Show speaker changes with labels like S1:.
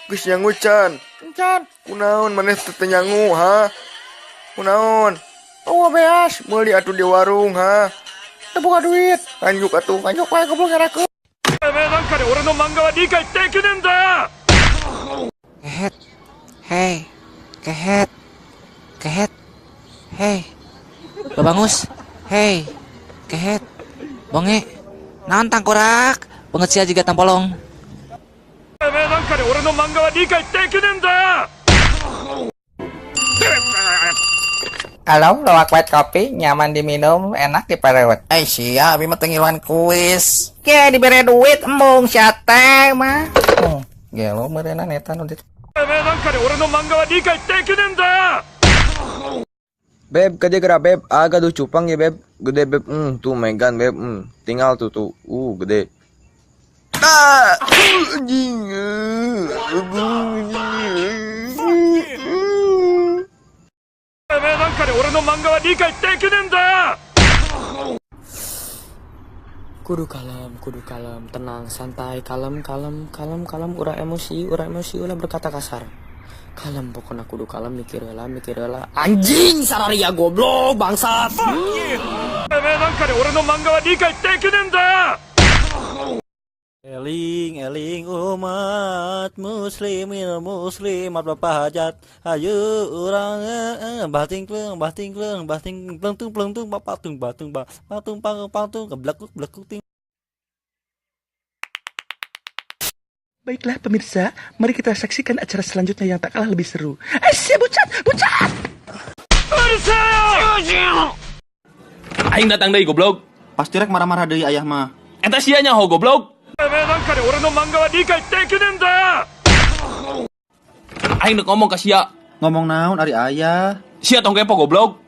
S1: Geus nyangu can? Can. Kunaon maneh teu teu nyangu, ha? Kunaon? Oh, beas, meuli atuh di warung, ha? Teu boga duit. Nganjuk atuh, nganjuk wae goblok ngerakeun.
S2: Kehet, hei, kehet, kehet, hei, babangus, hei, kehet, bonge, naon tangkorak, banget sia juga tampolong.
S3: Halo, luwak white kopi, nyaman diminum, enak diparewet.
S4: Eh sia, abi mah teu ngiluan kuis.
S3: Ke dibere duit embung sia teh mah.
S4: Gelo meureunna eta nu di
S1: Beb, kerja gerak beb, agak tuh cupang ya beb, gede beb, tuh Megan beb, tinggal tuh tuh, gede. Ah, anjing,
S5: Kudu kalem, tenang, santai, kalem, kalem, kalem, kalem, ulah emosi, ulah emosi, ulah berkata kasar. Kalem pokoknya kudu kalem, mikir heula, mikir heula. Anjing, sararia goblok, bangsat.
S6: Eling eling umat muslimin muslimat bapak hajat ayo urang bating kleng bating kleng bating pleng tung pleng tung bapatung batung ba patung pang patung keblekuk blekuk ting.
S7: Baiklah pemirsa, mari kita saksikan acara selanjutnya yang tak kalah lebih seru. Eh, bucat, bucat!
S8: Aing datang deui goblok.
S9: Pasti rek marah-marah deui ayah mah.
S8: Eta sia nyaho goblok. Aing dek ngomong ka sia.
S9: Ngomong naon ari ayah?
S8: Sia tong kepo goblok.